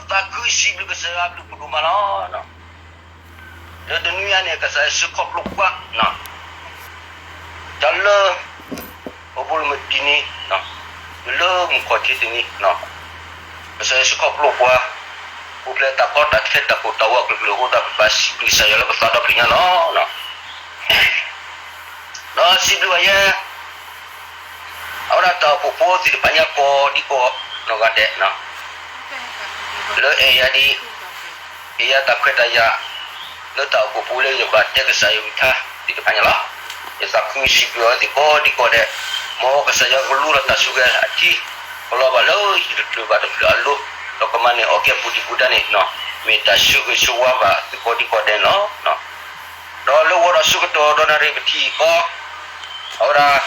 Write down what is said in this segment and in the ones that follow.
သးခုစံးဘျုးကစၢ်ယွၤအဘျုးဖးဒိၣ်မးလီၤ. လၢတနွံအံၤန့ၣ် ကစၢ်ယွၤစံးခီဖျိပှၤ တၢ်လၢ အိၣ်ဘူးလၢမုၢ်တနံၤ, တုၤလၢမုၢ်ခီၣ်ထံးတနံၤ, ကစၢ်ယွၤစံးခီဖျိပှၤ, ပူၤဖျဲးတၢ်ကီတၢ်ခဲတၢ်ကိၢ်တၢ်ဂီၤအကလုာ်ကလုာ်အဃိ သးဘၣ်စံးဘျုးကစၢ်ယွၤလၢပသးဒီဖျၢၣ်ညါလီၤ. ဒီးစံးဘျုးဘၣ်ယဲ အဝဲဒၣ်တၢ်အိၣ်ဖှိၣ်ဖိသ့ၣ်တဖၣ်ညါကိးဒံကိးနီၢ်ဂၤဒဲး လၢအဲၣ်ယၤဒ် အဲၣ်ယၤတၢ်ခွဲးတၢ်ယာ် လၢတၢ်အိၣ်ဖှိၣ်ဖိလၢယဘၣ်တဲကစၢ်ယွၤကလုၢ်ကထါသ့ၣ်တဖၣ်ညါလီၤ. ယသးခုစံးဘျုးအဝဲသ့ၣ်ကိးဒံကိးဒဲး, မ်ကစၢ်ယွၤကလူဒီးတၢ်ဆိၣ်ဂ့ၤအထံ ကလီၤဘၣ်လၢဟံၣ်တဖျၢၣ်ဘၣ်တဖျၢၣ်အလိၤ, ဒီးကမၤန့ၢ်အီၣ်ကဲပူၤဒံးပူၤဒါန့ၣ်, မ့ၢ်တၢ်ဆိၣ်ဂ့ၤဆိၣ်ဝါဘၣ်သုကိးဒံကိးဒဲးန့ၣ်လီၤ. ဒီးလၢဝီဒီးဆၢကတီၢ်ဒီးနၣ်ရံၣ်ပထံၣ်အီၤ အဝဲဒၣ်,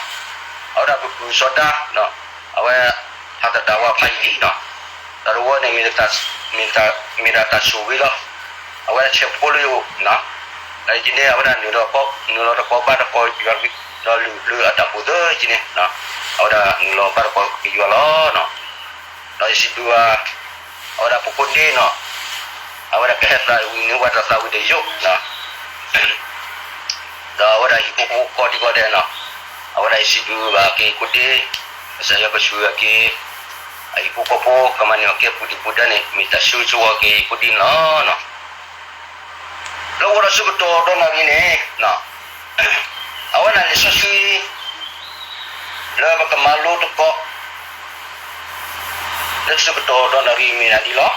အဝဲဒၣ်ပပုၢ်စီၤဒၤ, အဝဲ ဟးသဒၣ်ဝဲဖးယံာ်လံနီၤ, တၢ်တဝီန့ၣ် မ့ၢ်ဒၣ်တၢ်ဆိၣ်ဂ့ၤလီၤ. အဝဲဒၣ်ဆဲးဖိလၢယအိၣ်, ဒ်န့ၣ် အဝဲဒၣ်နုာ်လီၤတကီၢ်ဘၣ်တကီၢ်ယွၤ, ဒီးလုၢ်လၢအတၢ်ပူၤသၢကန့ၣ်, အဝဲဒၣ်နုာ်လီၤဘၣ်တကီၢ်ယွၤလီၤ. ဒီးယစံးဘျုးဘၣ် အဝဲဒၣ်ပကိးဒ့နီၤ, အဝဲဒၣ်ကဟဲသးဝံၤန့ၢ်ဝဲတၢ်သးဝံၤတယိာ်, ဒီးအဝဲဒၣ်ဟံၣ်ဖိဃီဖိကိးဒံကိးဒဲးနီၤ, အဝဲဒၣ်ယစံးဘျုးဘၣ်က့ၤကိးဒ့, ကစၢ်ယွၤကဆိၣ်ဂ့ၤက့ၤ အဟံၣ်ဖိဃီဖိ ကမၤန့ၢ်အီၣ်ကဲပူၤဒံးပူၤဒါန့ၣ် မ့ၢ်တၢ်ဆိၣ်ဂ့ၤဆိၣ်ဝါက့ၤကိးဒ့န့ၣ်လီၤ. လၢဝီဒီးဆၢကတီၢ်ဒီးနၣ်ရံၣ်န့ၣ် အဝဲဒၣ်လံာ်စီဆှံ လၢပကမၤလိသကိး လၢဆၢကတီၢ်ဒီးနၣ်ရံၣ်မ့ၢ်ဒၣ်ဒ်လီၤ.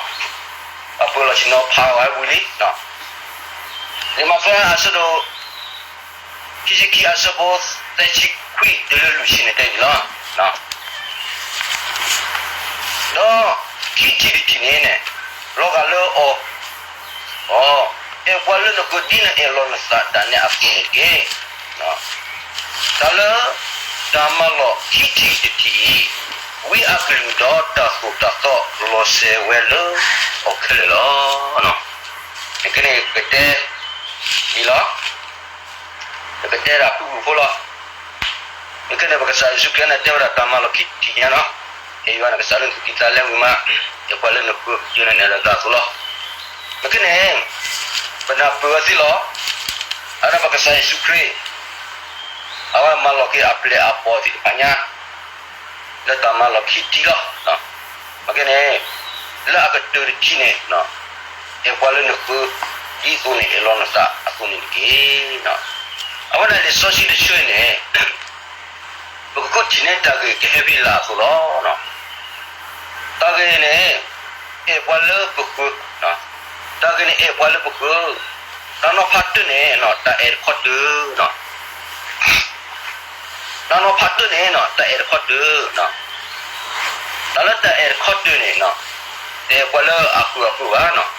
ပှၤပၢၤလီၢ်ဆ့ၣ်နီၤဖးဝဲဝံၤလံ, လံာ်မးသဲအဆၢဒိၣ် ခံဆံခံအဆၢဖိ သၢဆံခွံတုၤလၢလွံၢ်ဆံန့ၣ်တဲဒ်လီၤ. ဒီးခံထံၣ်တထံၣ်န့ၣ်န့ၣ် လီၤဂာ်လၢအီၤ, အဲၣ်ပှၤလၢနဃၢၤဒ်နအဲၣ်လီၤနသးဒၣ်နဲအသိးန့ၣ်တက့ၢ်. တၢ်လၢ တၢ်မၤလီၢ်ခံထံၣ်တထံၣ်အံၤ ဝံအကလုၢ်ဒီးတၢ်သိၣ်တၢ်သီလီၤစဲၤဝဲလၢအီၤခဲလၢာ်လီၤ. နကဲန့ၣ်ကတဲ ဒ်လီၤ. နကတဲဒၣ်ဖုၣ်ဖုၣ်ဖိလီၤ. နကဲန့ၣ် ပကစၢ်ယ့ၣ်ၡူးခရံာ်န့ၣ်တဲဝဲဒၣ်တၢ်မၤလီၢ်ခံထံၣ်ညါနီၤ, ဟ့ၣ်ယွၤနကစၢ်လၢနသူၣ်ကံၢ်သးလဲဝံၤမး, အဲၣ်ပှၤလၢနဃၢၤဒ်နအဲၣ်လီၤနသးအသိးလီၤ. နကဲန့ၣ် ပနၢ်ပၢၢ်ဝဲသ့လီၤ. အဝဲဒၣ်ပကစၢ်ယ့ၣ်ၡူးခရံာ် အဝဲမၤလီၤက့ၤအပျဲၢ်အဘီၣ်သ့ၣ်တဖၣ်ညါ လၢတၢ်မၤလီၢ်ခံထံၣ်လီၤ. နကဲန့ၣ် လၢအကတၢၢ်တထံၣ်န့ၣ် အဲၣ်ပှၤလၢနဃၢၤ ဒ်သိးနအဲၣ်လီၤနသးအသိးန့ၣ်တက့ၢ်. အဝဲဒၣ်လံာ်စီဆှံတဆၢန့ၣ် ပကဃုထံၣ်န့ၢ်တၢ်ဂ့ၢ်ကဟဲဖဲလၢ်အသိးလီၤ. တၢ်ဂ့ၢ်န့ၣ် အဲၣ်ပှၤလၢပဃၢၤ, တၢ်ဂ့ၢ်န့ၣ်အဲၣ်ပှၤလၢပဃၢၤ, တၢ်နီၤဖးတၢၢ်န့ၣ် တၢ်အဲၣ်တခီတၢၢ် တၢ်နီၤဖးတၢၢ်န့ၣ် တၢ်အဲၣ်တခီတၢၢ်, တၢ်လၢတၢ်အဲၣ်တခီတၢၢ်န့ၣ် တအဲၣ်ပှၤလၢအဃၢၤအဃၢၤဘၣ်,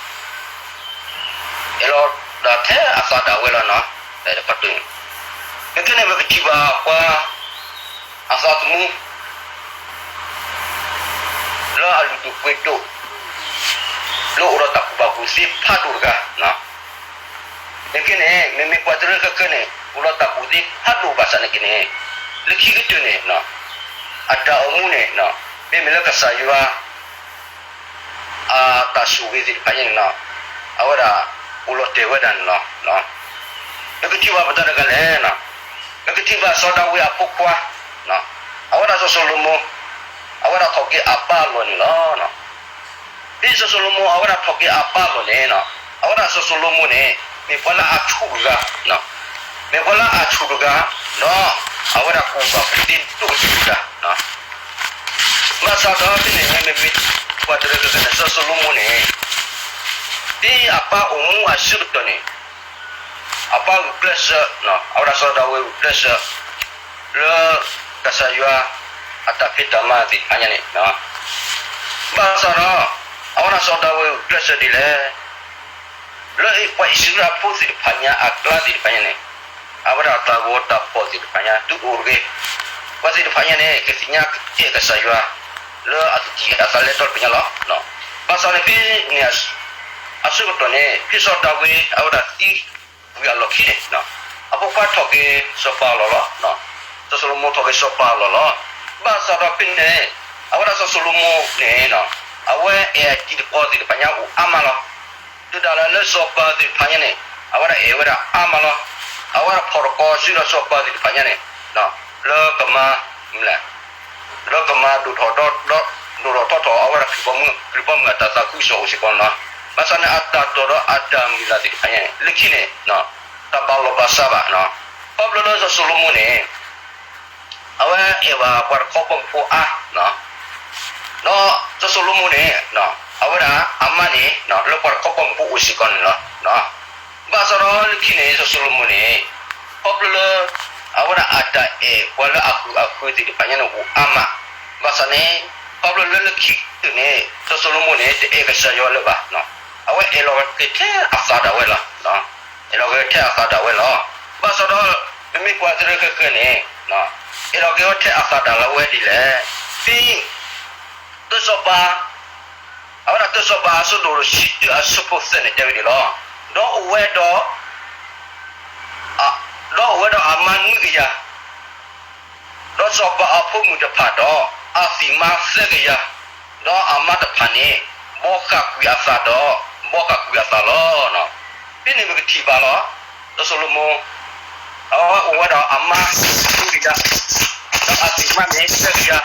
အဲၣ်လီၤဒၣ်ထဲအသးဒၣ်ဝဲလီၤနီၤ, တၢ်အဲၣ်တခီတၢၢ်န့ၣ်. နကဲန့ၣ် ပကထံၣ်ဘၣ်ပှၤ အသးသမူ လၢအလုၢ်ဒိၣ်ပှ့ၤဒိၣ် လၢအိၣ်ဒီးတၢ်ကူၣ်ဘၣ်ကူၣ်သ့ဖးဒိၣ်တဂၤ, နကဲန့ၣ် မ့မ့ၢ်ပှၤတရၢဃၢဃၢန့ၣ် အိၣ်ဒီးတၢ်ကူၣ်သ့ဖးဒိၣ်ဘၣ်ဆၣ်နကဲန့ၣ် လၢခံကတၢၢ်န့ၣ် အတၢ်အိၣ်မူန့ၣ် မ့မ့ၢ်လၢကစၢ်ယွၤ အတၢ်ဆိၣ်ဂ့ၤသ့ၣ်တဖၣ်ညါန့ၣ် အဝဲဒၣ်အိၣ်လီၤတဲာ်ဝဲဒၣ်န့ၣ်လီၤ. ပကထံၣ်ဘၣ်ပတၢ်တဂၤလဲၣ်, ပကထံၣ်ဘၣ်စီၤဒၤဝံးအဖိခွါ အဝဲဒၣ်စီၤၡလိၤမိၣ် အဝဲဒၣ်ထီၣ်က့ၤအပၢ်အလီၢ်န့ၣ်လီၤ. ဖဲစီၤၡလိၤမိၣ်အဝဲဒၣ်ထီၣ်က့ၤအပၢ်အလီၢ်န့ၣ် အဝဲဒၣ်စီၤၡလိၤမိၣ်န့ၣ် မ့ၢ်ပှၤလၢအဆူၣ်တဂၤ, မ့ၢ်ပှၤလၢအဆူၣ်တဂၤ, ဒီးအဝဲဒၣ်ကူၣ်ဘၣ်ကူၣ်သ့ဒိၣ်ကတၢၢ်တဂၤ, ဘၣ်ဆၣ်ဒီးဖဲန့ၣ် မ့မ့ၢ်ပှၤတရၢဃၢဃၢန့ၣ် စီၤၡလိၤမိၣ်န့ၣ် ဖဲအပၢ်အိၣ်မူအဆၢကတီၢ်န့ၣ် အပၢ်ဂုာ်ကျဲးစၢး, အဝဲဒၣ်စီၤဒၤဝံးဂုာ်ကျဲးစၢး လၢကစၢ်ယွၤအတၢ်ဖံးတၢ်မၤသ့ၣ်တဖၣ်ညါန့ၣ်, ဘၣ်ဆၣ်ဒီး အဝဲဒၣ်စီၤဒၤဝံးဂုာ်ကျဲးစၢးဒ်လဲၣ်, လၢပှၤအံၣ်စရ့လးဖိသ့ၣ်တဖၣ်ညါအကျါသ့ၣ်တဖၣ်ညါန့ၣ် အဝဲဒၣ်တၢ်ဂီၤတၢ်ဖီၣ်သ့ၣ်တဖၣ်ညါ တုၤအိၣ်တဂ့ၤ, ပှၤသ့ၣ်တဖၣ်ညါန့ၣ် ကသ့ၣ်ညါကအဲၣ်ကစၢ်ယွၤ လၢအသူၣ်ကံၢ်အသးလဲဒီတဖျၢၣ်ညါလီၤ. ဘၣ်ဆၣ်န့ၣ်ဖဲန့ၣ် အဆၢကတီၢ်န့ၣ် ဖဲစီၤဒၤဝံးအဝဲဒၣ်သံဝံၤအလီၢ်ခံန့ၣ် အဖိခွါထီၣ်က့ၤစီၤပၤအလီၢ်လီၤ. စီၤၡလိၤမိၣ်ထီၣ်က့ၤစီၤပၤအလီၢ်လီၤ. ဘၣ်ဆၣ်ဒီးဖဲန့ၣ် အဝဲဒၣ်စီၤၡလိၤမိၣ်န့ၣ် အဝဲ အဲၣ်အတံၤသကိးသ့ၣ်တဖၣ်ညါအိၣ်အါမးလီၤ. တုၤဒၣ်လဲာ်လၢစီၤပၤသ့ၣ်တဖၣ်ညါန့ၣ် အဝဲဒၣ်အဲၣ်ဝဲဒၣ်အါမးလီၤ. အဝဲဒၣ်ဖီၣ်တကီးဆူဒီးစီၤပၤသ့ၣ်တဖၣ်ညါန့ၣ် လၢကမၤ မလဲၣ် လၢကမၤဒိၣ်ထီၣ်ဒီး ဒိၣ်ထီၣ်ထီထီၣ် အဝဲဒၣ်ခရံာ်ဘီမုၢ် ခရံာ်ဘီမုၢ်အတၢ်သးခုကစီၣ်အိၣ်စ့ၢ်ကီးန့ၣ်လီၤ. ဘၣ်ဆၣ်န့ၣ် အတၢ်တိာ်ဒီးအတၢ်မုၢ်လၢ်သ့ၣ်တဖၣ်ညါန့ၣ် လၢခံန့ၣ် တၢ်ဘၣ်လီၢ်ဘၣ်စးဘၣ်. ခီဖျိလၢစီၤၡလိၤမိၣ်န့ၣ် အဝဲအဲၣ်ဘၣ်ပှၤတခီဘီမုၢ်ဖိအါ ဒီးစီၤၡလိၤမိၣ်န့ၣ် အဝဲဒၣ်အမါန့ၣ် လၢပှၤတခီဘီမုၢ်ဖိအိၣ်စ့ၢ်ကီးန့ၣ်လီၤ. ဘၣ်ဆၣ်ဒီးလၢခံန့ၣ် စီၤၡလိၤမိၣ်န့ၣ် ခီဖျိလၢ အဝဲဒၣ်အတၢ်အဲၣ်ပှၤလၢအဂုၤအဂၤသ့ၣ်တဖၣ်ညါန့ၣ်အိၣ်အါမး, ဘၣ်ဆၣ်န့ၣ် ခီဖျိလၢလၢခံကတၢၢ်န့ၣ် စီၤၡလိၤမိၣ်န့ၣ် တအဲၣ်ကစၢ်ယွၤလၢၤဘၣ်. အဝဲအဲၣ်လီၤက့ၤထဲအသးဒၣ်ဝဲလီၤ. အဲၣ်လီၤက့ၤထဲအသးဒၣ်ဝဲလီၤ. ဘၣ်ဆၣ်ဒီး မ့မ့ၢ်ကွၢ်တရၢဃဲဃဲန့ၣ် အဲၣ်လီၤက့ၤဝဲထဲအသးဒၣ်လၢဝဲဒ်လဲၣ်. ဖဲ တၢစီၤပၤ အဝဲဒၣ်တၢစီၤပၤအဆၢဒိၣ်တဆံတၢအဆၢဖိသၢန့ၣ်တဲဝဲဒ်လီၤ. ဒီးအိၣ်ဝဲဒီး ဒီးအိၣ်ဝဲဒီးအမါနွံကယၤ, ဒီးစီၤပၤအဖိမုၣ်တဖၣ်ဒီး အသံၣ်မါသၢကယၤ, ဒီးအမါတဖၣ်န့ၣ် ဘီဃၣ်ကွံာ်အသးဒီး ဘီဃၣ်ကွံာ်အသးလီၤ. ဖဲန့ၣ်ပကထံၣ်ဘၣ်လီၤ. စီၤၡလိၤမိၣ် အဝဲအိၣ်ဝဲဒီးအမါနွံကယၤ, ဒီးအသံၣ်မါန့ၣ်သၢကယၤ,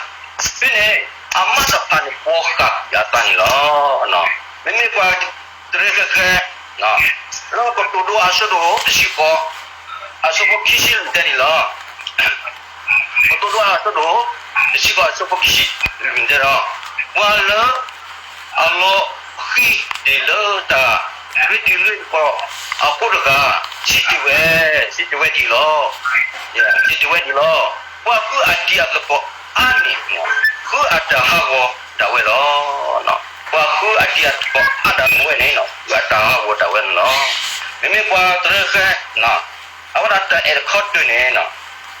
ဖဲန့ၣ် အမါတဖၣ်န့ၣ် ဘီဃၣ်ကွံာ်အသးန့ၣ်လီၤ. မ့မ့ၢ်ပှၤတရၢဃဲဃဲ လၢကတိၤဒိအဆၢဒိၣ်တဆံဃိး အဆၢဖိခံဆံလွံၢ်တဲဒ်လီၤ. ကတိၤဒိအဆၢဒိၣ်တဆံဃိးအဆၢဖိခံဆံလွံၢ်တဲဒီး, ပှၤလၢ အလီၤဃံၤတ့ၢ်လၢတၢ်ရ့တံၤရ့သကိးအဃိတဂၤ စံးတ့ၢ်ဝဲ, စံးတ့ၢ်ဝဲဒ်လီၤ. စံးတ့ၢ်ဝဲဒ်လီၤ. ပှၤဃုအတံၤအသကိးအါန့ၣ် ဃုအတၢ်ဟးဂီၤဒၣ်ဝဲလီၤ. ပှၤဃုအတံၤအသကိးအါဒၣ်ဝဲန့ၣ် ဃုအတၢ်ဟးဂီၤဒၣ်ဝဲန့ၣ်လီၤ. မ့မ့ၢ်ပှၤတရၢဃဲ အဝဲဒၣ်တၢ်အဲၣ်တခီတၢၢ်န့ၣ်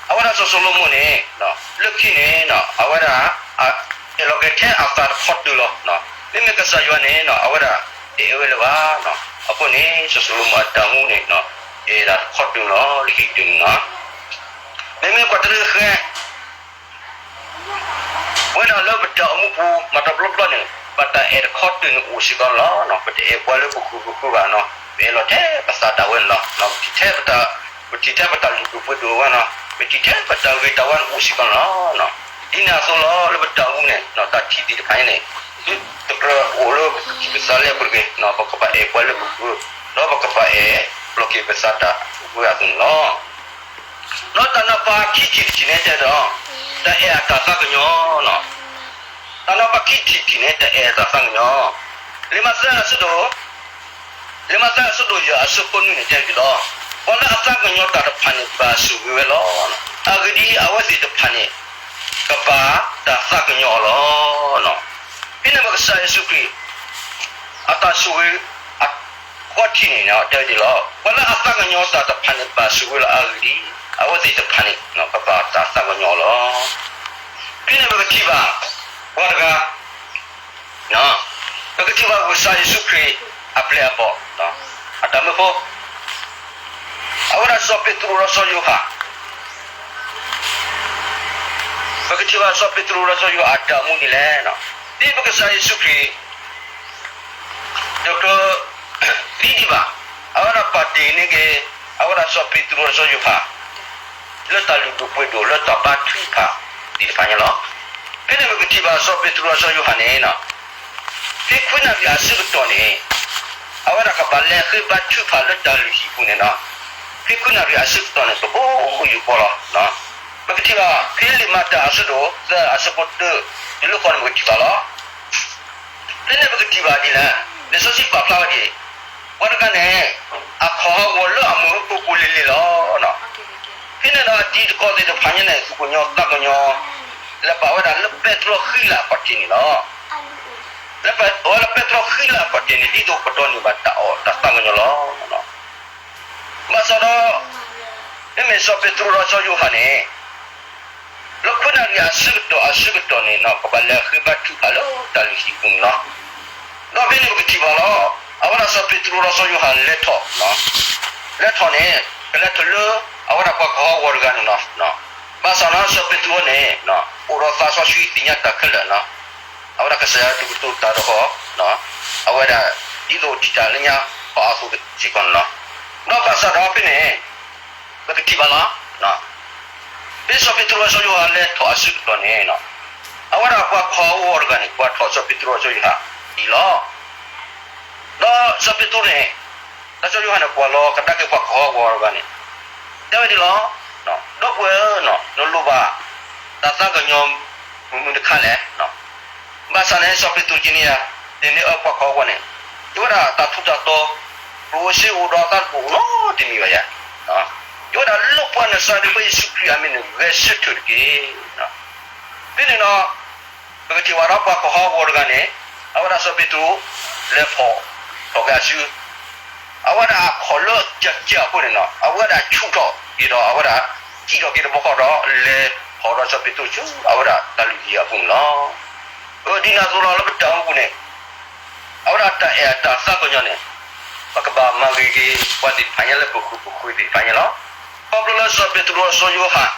အဝဲဒၣ်စီၤၡလိၤမိၣ်န့ၣ် လၢခံန့ၣ် အဝဲဒၣ် အဲၣ်လီၤက့ၤထဲအသးတခီတၢၢ်လီၤ. မ့မ့ၢ်ကစၢ်ယွၤန့ၣ် အဝဲဒၣ်တအဲၣ်ဝဲလၢၤဘၣ်. အဃိန့ၣ် စီၤၡလိၤမိၣ်အတၢ်မူန့ၣ် အဲၣ်ဒၣ်တခီတၢၢ်လီၤ လၢခံကတၢၢ်န့ၣ်လီၤ. မ့မ့ၢ်ပှၤတရၢဃဲ ဝဲဒၣ်လၢပတၢ်အိၣ်မူပူၤ မၤတဘျီဘျီန့ၣ် ပတၢ်အဲၣ်တခီတၢၢ်န့ၣ်အိၣ်စ့ၢ်ကီးန့ၣ်လီၤ. ပတအဲၣ်ပှၤလၢပဃုာ်ပဃုာ်ဘၣ်န့ၣ် ပအဲၣ်လီၤထဲပသးဒၣ်ဝဲန့ၣ်လီၤ. ပထံၣ်ထဲပတၢ် ပထံၣ်ထဲပတၢ်လုၢ်ဒိၣ်ပှ့ၤဒိၣ်ဝဲန့ၣ်, ပထံၣ်ထဲပတၢ်ဂ့ၤတၢ်ဝါန့ၣ်အိၣ်စ့ၢ်ကီးန့ၣ်လီၤ. ဒ်န့ၣ်အသိးလီၤ လၢပတၢ်အိၣ်မူန့ၣ် တၢ်ထံၣ်သ့ၣ်တဖၣ်ညါန့ၣ် သုတကြၢးအိၣ်လၢပသူၣ်ကံၢ်ပသးလဲပူၤတဂ့ၤ, ပကဘၣ်အဲၣ်ပှၤလၢပဃုာ်, ဒီးပကဘၣ်အဲၣ်လီၤက့ၤပသးတၢ်ဝဲအသိးန့ၣ်လီၤ. ဒီးတၢ်နီၤဖးခံထံၣ်တထံၣ်န့ၣ်တဲဒီး တၢ်အဲၣ်အတၢ်သးကညီၤလီၤ. တၢ်နီၤဖးခံထံၣ်တထံၣ်န့ၣ် တၢ်အဲၣ်အတၢ်သးကညီၤ. လံာ်မးသဲအဆၢဒိၣ် လံာ်မးသဲအဆၢဒိၣ်ယဲၢ်အဆၢဖိနွံန့ၣ်တဲဒ်လီၤ. ပှၤလၢအသးကညီၤတၢ်တဖၣ်န့ၣ် ဘၣ်ဆိၣ်ဂ့ၤဝဲလီၤ. အဂ့ၢ်ဒ်အံၤ, အဝဲသ့ၣ်တဖၣ်န့ၣ် ကဘၣ်တၢ်သးကညီၤအီၤလီၤ. ဖဲန့ၣ်ပကစၢ်ယ့ၣ်ၡူးခရံာ် အတၢ်ဆိၣ်ဂ့ၤ အဃီထံးန့ၣ်တဲဒ်လီၤ. ပှၤလၢအသးကညီၤတၢ်တဖၣ်န့ၣ် ဘၣ်ဆိၣ်ဂ့ၤလီၤ. အဂ့ၢ်ဒ်အံၤ, အဝဲသ့ၣ်တဖၣ်န့ၣ် ကဘၣ်တၢ်သးကညီၤအီၤလီၤ. ဖဲန့ၣ်ပကထံၣ်ဘၣ် ပှၤတဂၤ ပကထံၣ်ဘၣ်ကစၢ်ယ့ၣ်ၡူးခရံာ်အပျဲၢ်အဘီၣ် အတၢ်မၢဖိ အဝဲဒၣ်စီၤပ့းတရူးဒီးစီၤယိၤဟၣ် ပကထံၣ်ဘၣ်စီၤပ့းတရူးဒီးစီၤယိၤဟၣ်အတၢ်အိၣ်မူဒ်လဲၣ်. ဒ်ပကစၢ်ယ့ၣ်ၡူးခရံာ် တကြၢးသံဒံးဘၣ်, အဝဲဒၣ်ပာ်တ့ၢ်န့ၢ်က့ၤ အဝဲဒၣ်စီၤပ့းတရူးဒီးစီၤယိၤဟၣ် လၢတၢ်လုၢ်ဒိၣ်ပှ့ၤဒိၣ်လၢတၢ်ဘါထုကဖၣ်သ့ၣ်တဖၣ်ညါလီၤ. ဖဲန့ၣ်ပကထံၣ်ဘၣ်စီၤပ့းတရူးဒီးစီၤယိၤဟၣ်န့ၣ် ဖဲခွံနၣ်ရံၣ်အဆၢကတီၢ်န့ၣ် အဝဲဒၣ်ကဘၣ်လဲၤဃ့ဘါထုကဖၣ်လၢတၢ်လုၢ်ဟံၣ်ပူၤန့ၣ်လီၤ. ဖဲခွံနၣ်ရံၣ်အဆၢကတီၢ်န့ၣ် ကဘီယူၤဃီလီၤ. ပကထံၣ်ဘၣ် ဖဲလံာ်မၤတၢ်အဆၢဒိၣ်သၢအဆၢဖိတၢ တုၤလၢဃိးန့ၣ် ပကထံၣ်ဘၣ်လီၤ. ဖဲန့ၣ်ပကထံၣ်ဘၣ်ဒ်လဲၣ်, လံာ်စီဆှံပာ်ဖျါဝဲဒၣ် ပှၤတဂၤန့ၣ် အခီၣ်ဟးဂီၤလၢအမုာ်ကိၢ်ကိၢ်လ့လ့လီၤ. ဖဲန့ၣ်ဒီးအတံၤသကိးသ့ၣ်တဖၣ်ညါန့ၣ် သူၣ်ကညီၤသးကညီၤ လဲၤပာ်ဝဲဒၣ်လၢပဲတြီဃံလၤအခီၣ်ထံးန့ၣ်လီၤ. လဲၤပာ်ဝဲလၢပဲတြီဃံလၤအခီၣ်ထံးန့ၣ် ဒ်သိးကဒိးန့ၢ်ဘၣ်တၢ်အီၣ်တၢ်သးကညီၤလီၤ. ဘၣ်ဆၣ်ဒီး မ့မ့ၢ်စီၤပ့းတရူးဒီးစီၤယိၤဟၣ်န့ၣ် လၢခွံနၣ်ရံၣ်အဆၢကတီၢ်အဆၢကတီၢ်န့ၣ် ကဘၣ်လဲၤဃ့ဘါထုကဖၣ်လၢတၢ်လုၢ်ဟံၣ်ပူၤန့ၣ်လီၤ. ဒီးဖဲန့ၣ်ပကထံၣ်ဘၣ်လီၤ, အဝဲဒၣ်စီၤပ့းတရူးဒီးစီၤယိၤဟၣ်လဲၤထီၣ်, လဲၤထီၣ်န့ၣ် ကလဲၤထီၣ်လၢ အဝဲဒၣ်ပှၤခီၣ်ဟးဂီၤတဂၤန့ၣ်လီၤ. ဘၣ်ဆၣ်ဒီးစီၤပ့းတရူးန့ၣ် အိၣ်ဒီးသးစီဆှံသ့ၣ်ညါတၢ်ခဲလၢာ်လီၤ. အဝဲဒၣ်ကစၢ်ယွၤဒုးကတိၤတၢ်ဒီး အဝဲဒၣ်ဒ်သိးထံၣ်တၢ်လၢညါခီအသိးစ့ၢ်ကီးန့ၣ်လီၤ. ဒီးဘၣ်ဆၣ်ဒီးဖဲန့ၣ် ပကထံၣ်ဘၣ်လီၤ. ဖဲစီၤပ့းတရူးစီၤယိၤဟၣ်လဲၤထီၣ်အဆၢကတီၢ်န့ၣ် အဝဲဒၣ်ပှၤကဟီအဂီၢ်တဂၤန့ၣ် ကွၢ်ထီၣ်စီၤပ့းတရူးစီၤယိၤဟၣ်ဒ်အံၤလီၤ. ဒီးစီၤပ့းတရူးန့ၣ် ဒီးစီၤယိၤဟၣ်န့ၣ် ကွၢ်လီၤကဒါက့ၤပှၤကဟီအဂီၢ်တဂၤန့ၣ် တဲဝဲဒ်လီၤ. ဒီပုၢ်ဝဲၢ်ဧၢ, နလိၣ်ဘၣ်တၢ်သးကညီၤမုာ်မုာ်တခါလဲၣ်. ဘၣ်ဆၣ်န့ၣ် စီၤပ့းတရူးကန့ၢ်ယၤ သ့ၣ်န့ၣ်အၢပှၤကဟီအဂီၢ်န့ၣ် ယဝဲဒၣ်တၢ်ထူးတၢ်တီၤ ကျိၣ်အိၣ်စ့အိၣ်ဒီးတၢ်တပူၤနီတမံၤဘၣ်ယၤ. ယဝဲဒၣ်လၢပှၤနၤစၤရ့းဖဲယ့ၣ်ၡူးခရံာ်အမံၤန့ၣ် ဂဲၤဆၢထၢၣ်တက့ၢ်. ဖဲန့ၣ်ဒီး ပကထံၣ်ဘၣ်ဒီးပှၤကဟီအဂီၢ်တဂၤန့ၣ် အဝဲဒၣ်စီၤပ့းတရူး လဲၤဖီၣ်ထီၣ်က့ၤအစု အဝဲဒၣ်အခီၣ်လၢကၠးကၠးအဃိန့ၣ် အဝဲဒၣ်ဆူၣ်ထီၣ်က့ၤဒီး အဝဲဒၣ်စံၣ်ထီၣ်က့ၤတဘျီဃီဒီး လဲၤဖီၣ်ဒီးစီၤပ့းတရူးဆူအဝဲဒၣ်တၢ်လုၢ်ဟံၣ်အပူၤန့ၣ်လီၤ. ဒ်န့ၣ်အသိးလီၤ လၢပတၢ်အိၣ်မူပူၤန့ၣ် အဝဲဒၣ်တၢ်အဲၣ်အတၢ်သးကညီၤန့ၣ် ပကဘၣ်မၤဂ့ၤက့ၤပှၤသ့ၣ်တဖၣ်ညါလၢပဃုာ်ပဃုာ်သ့ၣ်တဖၣ်ညါလီၤ. ခီဖျိလၢစီၤပ့းတရူးစီၤယိၤဟၣ်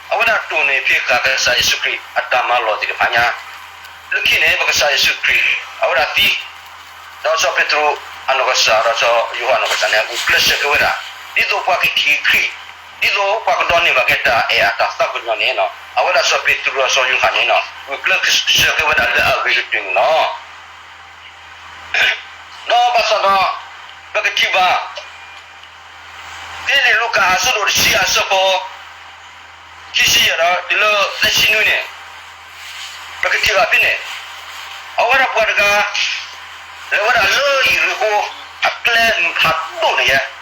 အဝဲဒၣ်တိၢ်န့ၢ်ဖံးဃာ်ကစၢ်ယ့ၣ်ၡူးခရံာ်အတၢ်မၤလီၢ်သ့ၣ်တဖၣ်ညါ လၢခံန့ၣ် ပကစၢ်ယ့ၣ်ၡူးခရံာ် အဝဲဒၣ်သံ ဒီးစီၤပ့းတရူးအနီၢ်ကစၢ် ဒီးစီၤယိၤဟၣ်အနီၢ်ကစၢ်န့ၣ် ဂုာ်ကျဲးစၢးက့ၤဝဲဒၣ် ဒ်သိးပှၤကထံၣ်ခရံာ် ဒ်သိးပှၤကဒိးန့ၢ်ဘၣ်က့ၤတၢ်အဲၣ်အတၢ်သးကညီၤန့ၣ် အဝဲဒၣ်စီၤပ့းတရူးဒီးစီၤယိၤဟၣ်န့ၣ် ဂုာ်ကျဲးစၢးက့ၤဝဲဒၣ်လၢအဂ့ၤကတၢၢ်န့ၣ်လီၤ. ဒီးဘၣ်ဆၣ်ဒီး ပကထံၣ်ဘၣ် ဖဲလံာ်လူၤကၣ်အဆၢဒိၣ်တဆံအဆၢဖိ ခံဆံယဲၢ်ဒီးတုၤလၢသၢဆံနွံန့ၣ် ပကထံၣ်ဘၣ်ဖဲန့ၣ် အဝဲဒၣ်ပှၤတဂၤ လဲၤဝဲဒၣ်လၢယရံၤဃိ အကျဲမုၢ်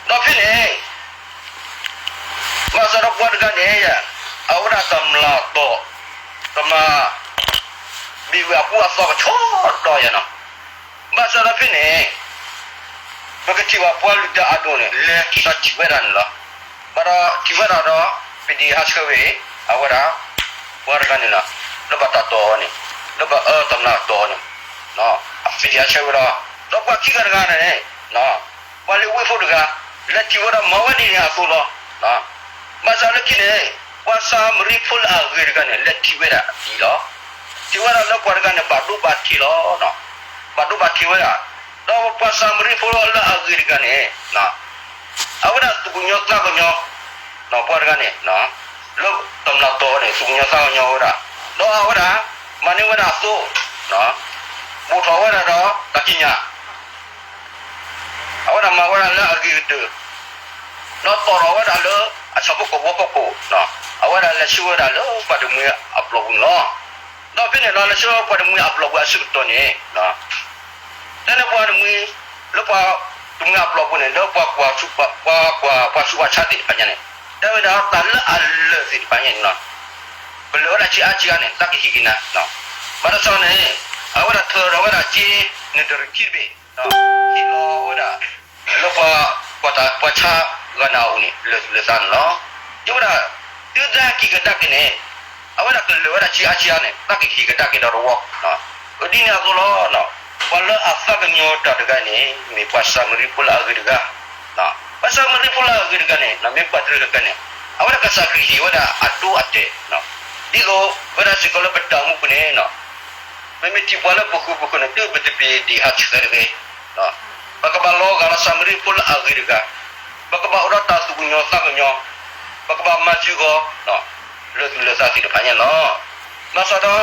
ဖးဒိၣ်န့ၣ်ယဲ ဒီးဖဲန့ၣ် ဘၣ်ဆၣ်ဒီးပှၤတဂၤန့ၣ် အဝဲဒၣ်တမျၢ်တီၢ် တမျၢ် ဘံၣ်ဝဲၢ်အပူၤအသီကဆီဒီးယဲနီၤ ဘၣ်ဆၣ်ဒီးဖဲန့ၣ် ပကထံၣ်ဘၣ်ပှၤလုၢ်တၢ်အဒိၣ်န့ၣ် လဲၤက့ၤဒီးထံၣ်ဝဲဒၣ်န့ၣ်လီၤ. ဘၣ်ဒီးထံၣ်ဝဲဒၣ်ဒီး ပဒ့ၣ်ဟးဆှၢဝဲ အဝဲဒၣ် ပှၤတဂၤန့ၣ်လီၤ. လၢဘၣ်တၢ်တီၢ်အီၤန့ၣ် လၢဘၣ်အၢတမျၢ်တီၢ်အီၤန့ၣ် ပဒ့ၣ်ဟးဆှၢဝဲလီၤ. ဒီးပှၤခံဂၤတဂၤန့ၣ် ပှၤလ့ၤဝံဖိတဂၤ လဲၤထံၣ်ဝဲဒီးမၤဝဲဒ်န့ၣ်အသိးလီၤ. ဘၣ်ဆၣ်လၢခံန့ၣ် ပှၤၡၤမရံဖိလၢအဂ့ၤတဂၤန့ၣ် လဲၤထံၣ်ဝဲဒၣ်ဒ်အံၤလီၤ. ထံၣ်ဝဲဒၣ်လၢပှၤတဂၤန့ၣ် ဘၣ်ဒိဘၣ်ထံးလီၤ. ဘၣ်ဒိဘၣ်ထံးဝဲဒၣ်, ဒီးပှၤၡၤမရံဖိလၢအဂ့ၤတဂၤန့ၣ် အဝဲဒၣ်သူၣ်ကညီၤသးကညီၤ ပှၤတဂၤန့ၣ် လၢတမျၢ်တီၢ်န့ၣ် သူၣ်ကညီၤသးကညီၤဝဲဒၣ်, ဒီးအဝဲဒၣ် မၤန့ၢ်ဝဲဒၣ်အသိ, ဘိၣ်ထီၣ်ဝဲဒၣ်ဒီးတၢ်ကံးညာ်, အဝဲဒၣ်မၤဝဲဒၣ်လၢအဂ့ၤကတၢၢ်, ဒီးတီၢ်ထီၣ်ဝဲဒၣ်လၢအဆၣ်ဖိကီၢ်ဖိအဖီခိၣ်, အဝဲဒၣ်လဲၤဆှၢဝဲဒၣ်လၢပှၤတမှံၤအပျီပူၤန့ၣ်လီၤ. ဒီးဖဲန့ၣ်လီၤ လဲၤဆှၢပှၤတမှံၤအပျီပူၤအဆၢကတီၢ်န့ၣ် တဲန့ၣ်ပှၤတမှံၤ လၢပှၤတမှံၤအပျီပူၤန့ၣ် လၢပှၤကွၢ်ဆူးပှၤဆါသ့ၣ်တဖၣ်ညါန့ၣ် တဲဝဲဒၣ်တၢ်လၢအလၢာ်သ့ၣ်တဖၣ်ညါန့ၣ်လီၤ. ပလၢာ်ဝဲဒၣ်ဆံးအါဆံးအါန့ၣ် သးကဟ့ၣ်က့ၤနၤ, ဘၣ်တၢ်ဆၢန့ၣ် အဝဲဒၣ်ထၢထီၣ်ဝဲဒၣ်က့ နတရံးခံတဘ့ၣ်, ဟ့ၣ်လီၤဝဲဒၣ် လၢပှၤ ပှၤဆါဂၤန့ၣ်အအိၣ်န့ၣ် လၢာ်သူၣ်လၢာ်သးန့ၣ်လီၤ. ယဝဲဒၣ် သုသးက့ၤကဒါက့ၤန့ၣ် အဝဲဒၣ်ကလၢာ်ဝဲဒၣ်ဆံးအါဆံးအါန့ၣ် သးကဟ့ၣ်ကဒါက့ၤဒီးတဝီ, ဒ်န့ၣ်အသိးလီၤ. ပှၤလၢအသးကညီၤတၢ်တဂၤန့ၣ် မ့ၢ်ပှၤၡၤမရံဖိလၢအဂ့ၤတဂၤ, ပှၤၡၤမရံဖိလၢအဂ့ၤတဂၤန့ၣ် မ့ၢ်ပှၤတရံးတဂၤန့ၣ် အဝဲဒၣ်ကစၢ်ခရံာ်ဟ့ၣ်ဝဲဒၣ်အဒိအတဲာ်, ဒ်သိးဝဲဒၣ်စ့ၢ်ကီးလၢပတၢ်အိၣ်မူပူၤန့ၣ် ပမ့ၢ်ထံၣ်ပှၤလၢပဃုာ်ပဃုာ်န့ၣ် တုၤပတပ့ၤဒံးဟးဆှဲးတဂ့ၤ, ပကဘၣ်လီၤဂာ်ဒီးၡၤမရံဖိလၢအဂ့ၤတဂၤ, ပကဘၣ်အိၣ်ဒီးတၢ်သူၣ်ကညီၤသးကညီၤ, ပကဘၣ်မၤစၢၤဂီၤ လၢာ်သူၣ်လၢာ်သးသ့ၣ်တဖၣ်ညါလီၤ. ဘၣ်ဆၣ်ဒီး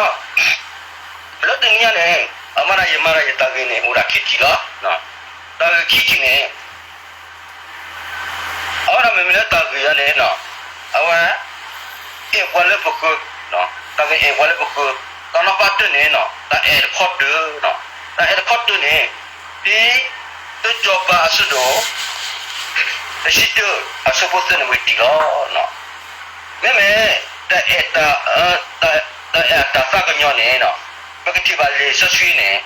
လၢတနံၤညါန့ၣ် အမၤဒၣ်ယမၤဒၣ်ယတၢ်ဂ့ၢ်န့ၣ် အိၣ်ဒၣ်ခံထံၣ်လီၤ. တၢ်ဂ့ၢ်ခံထံၣ်န့ၣ် အဝဲဒၣ်မ့မ့ၢ်လၢတၢ်ဂ့ၢ်အံၤန့ၣ် အဝဲ အဲၣ်ပှၤလၢပဃၢၤ, တၢ်ဂ့ၢ်အဲၣ်ပှၤလၢပဃၢၤ, တၢ်နီၤဖးတၢန့ၣ် တၢ်အဲၣ်တခီတၢ, တၢ်အဲၣ်တခီတၢန့ၣ် ဖဲ တၢစီၤပၤအဆၢဒိၣ် တဆံတၢ အဆၢဖိသၢန့ၣ်ဝံၤတံၢ်လီၤ. မ့မ့ၢ် တၢ်အဲၣ် တၢ်အဲၣ်အတၢ်သးကညီၤန့ၣ် ပကထံၣ်ဘၣ်လံာ်စီဆှံန့ၣ်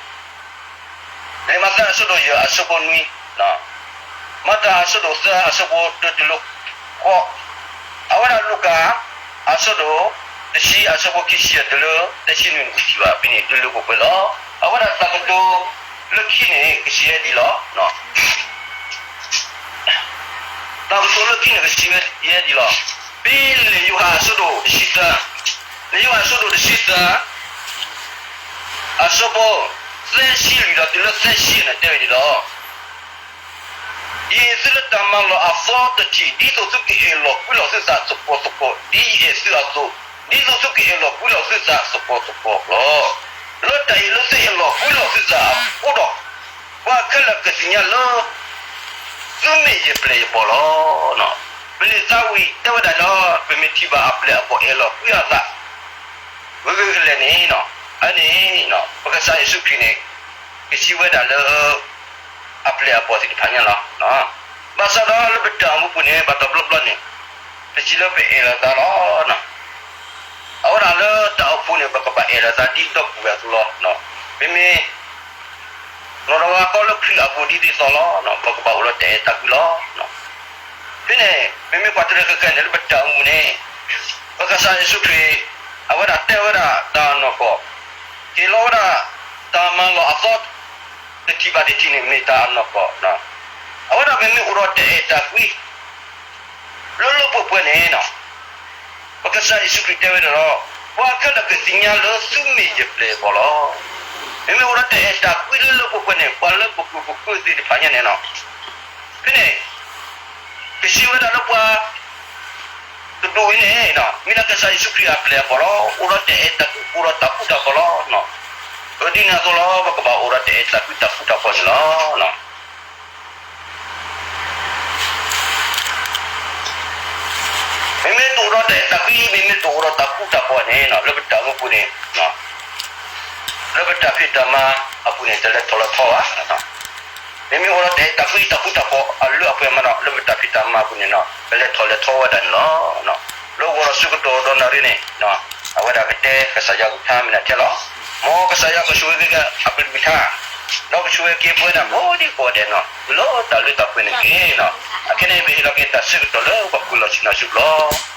လံာ်မးသဲအဆၢဒိၣ်ယဲၢ်အဆၢဖိနွံ, မၤတၢ်အဆၢဒိၣ်သၢအဆၢဖိတၢတုၤလၢဃိး, အဝဲဒၣ်လူၤကၣ် အဆၢဒိၣ်တဆံအဆၢဖိခံဆံယဲၢ်တုၤလၢသၢဆံနွံန့ၣ် ပထံၣ်ဘၣ်ဖဲန့ၣ် တုၤလၢပှဲၤပှဲၤလီၤ. အဝဲဒၣ်တၢ်ကတိၤလၢခံန့ၣ် ကစံးဝဲဒ်လီၤ. တၢ်ကတိၤလၢခံန့ၣ် ကစံးဝဲဒ်လီၤ. ဖဲလံာ်ယိၤဟၣ်အဆၢဒိၣ်တဆံသၢ, လံာ်ယိၤဟၣ်အဆၢဒိၣ်တဆံသၢ အဆၢဖိသၢဆံလွံၢ်ဒီးတုၤလၢသၢဆံန့ၣ် တဲဝဲဒ်လီၤ. ယအဲၣ်သုလၢတၢ်မၤလီၢ်အသီတထံၣ်, ဒ်သိးသုကအဲၣ်လီၤကွံလီၤသုသးသပှီၢ်သပှီၢ် ဒ်ယအဲၣ်သုအသိး, ဒ်သိးသုကအဲၣ်လီၤကွံလီၤသုသးသပှီၢ်သပှီၢ်လီၤ. လၢတၢ်အံၤလၢသုအဲၣ်လီၤကွံလီၤသုသးအဃိဒီး, ပှၤခဲလၢာ်ကသ့ၣ်ညါလၢ သုမ့ၢ်ယပျဲၢ်ယဘီၣ်လီၤ. ပလံးသးဝံၣ်တဲဝဲဒၣ်လီၤ, ပမ့ၢ်ထံၣ်ဘၣ်အပျဲၢ်အဘီၣ်အဲၣ်လီၤကွံအသး ဂ့ၤဂ့ၤကလဲာ်န့ၣ်, အန့ၣ် ပကစၢ်ယ့ၣ်ၡူးခရံာ်န့ၣ် ကစံးဝဲဒၣ်လၢ အပျဲၢ်အဘီၣ်သ့ၣ်တဖၣ်ညါလီၤ. ဘၣ်ဆၣ်ဒီးလၢပတၢ်အိၣ်မူပူၤန့ၣ် ဘၣ်တဘျီဘျီန့ၣ် ပစံးလၢပအဲၣ်လီၤသးလီၤ. အဝဲဒၣ်လၢတၢ်အိၣ်ဖှိၣ်န့ၣ် ပကဘၣ်အဲၣ်လီၤသးဒ်ဒီပုၢ်ဝဲၢ်အသိးလီၤ. မ့မ့ၢ် နီၢ်တဂၤဃီလၢခရံာ်အပူၤဒ်သိးသိးလီၤ, ပကဘၣ်အိၣ်ဒီးတၢ်အဲၣ်တၢ်ကွံလီၤ. ဖဲန့ၣ် မ့မ့ၢ်ပှၤတရံးဃဲၤဃဲၤန့ၣ် လၢပတၢ်အိၣ်မူန့ၣ် ပကစၢ်ယ့ၣ်ၡူးခရံာ် အဝဲဒၣ်တဲဝဲဒၣ်တၢ်အနီၢ်ကီၢ်, ဟ့ၣ်လီၤဝဲဒၣ် တၢ်မၤလီၢ်အသီ တထံၣ်ဘၣ်တထံၣ်န့ၣ် မ့ၢ်တၢ်အနီၢ်ကီၢ်, အဝဲဒၣ်မ့မ့ၢ်အိၣ်ဒီးတၢ်အဲၣ်တၢ်ကွံ လၢလၢပှဲၤပှဲၤန့ၣ် ပကစၢ်ယ့ၣ်ၡူးခရံာ်တဲဝဲဒၣ်လီၤ, ပှၤခဲလၢာ်ကသ့ၣ်ညါလၢသုမ့ၢ်ယပျဲၢ်ယဘီၣ်လီၤ. မ့မ့ၢ်အိၣ်ဒီးတၢ်အဲၣ်တၢ်ကွံလၢလၢပှဲၤပှဲၤန့ၣ် ပှၤလၢပဃုပဃုသ့ၣ်တဖၣ်ညါန့ၣ်လီၤ. ဖဲန့ၣ် ကစံးဝဲဒၣ်လၢပှၤ တဒူၣ်ဝဲန့ၣ် မ့ၢ်ဒၣ်ကစၢ်ယ့ၣ်ၡူးခရံာ်အပျဲၢ်အဘီၣ်လီၤ. အိၣ်ဒီးတၢ်အဲၣ်တၢ်ကွံ အိၣ်ဒီးတၢ်ဃူတၢ်ဖိးလီၤ. ပဒ်န့ၣ်အသိးလီၤ ပကဘၣ်အိၣ်ဒီးတၢ်အဲၣ်တၢ်ကွံတၢ်ဃူတၢ်ဖိးန့ၣ်လီၤ. မ့မ့ၢ်တအိၣ်ဒီးတၢ်အဲၣ်တၢ်ကွံ မ့မ့ၢ်တအိၣ်ဒီးတၢ်ဃူတၢ်ဖိးန့ၣ် လၢပတၢ်အိၣ်မူပူၤန့ၣ် လၢပတၢ်ဖံးတၢ်မၤအပူၤန့ၣ် တလဲၤထီၣ်လဲၤထီဘၣ်. မ့မ့ၢ်အိၣ်ဒီးတၢ်အဲၣ်တၢ်ကွံတၢ်ဃူတၢ်ဖိးအလၢအပှဲၤမးဒီး လၢပတၢ်ဖံးတၢ်မၤအပူၤန့ၣ် ပလဲၤထီၣ်လဲၤထီဝဲဒၣ်န့ၣ်လီၤ. လၢဂီၤဒီးဆၢကတီၢ်ဒီးနၣ်ရံၣ်န့ၣ် အဝဲဒၣ်ကတဲကစၢ်ယွၤကလုၢ်ကထါမ့ၢ်နထဲလီၤ. မ်ကစၢ်ယွၤကဆိၣ်ဂ့ၤက့ၤအကလုၢ်ကထါ ဒီးကဆိၣ်ဂ့ၤက့ၤပဝဲဒၣ်ကိးဒံကိးဂၤဒဲးန့ၣ် လၢတၢ်လၢတၢ်ပှဲၤန့ၣ်တက့ၢ်. အခဲအံၤန့ၣ် ပဟ့ၣ်လီၤက့ၤတၢ်ဆၢကတီၢ်လၢပှၤကူၣ်လီၤဆ့ၣ်နီၤဆူပူၤလီၤ.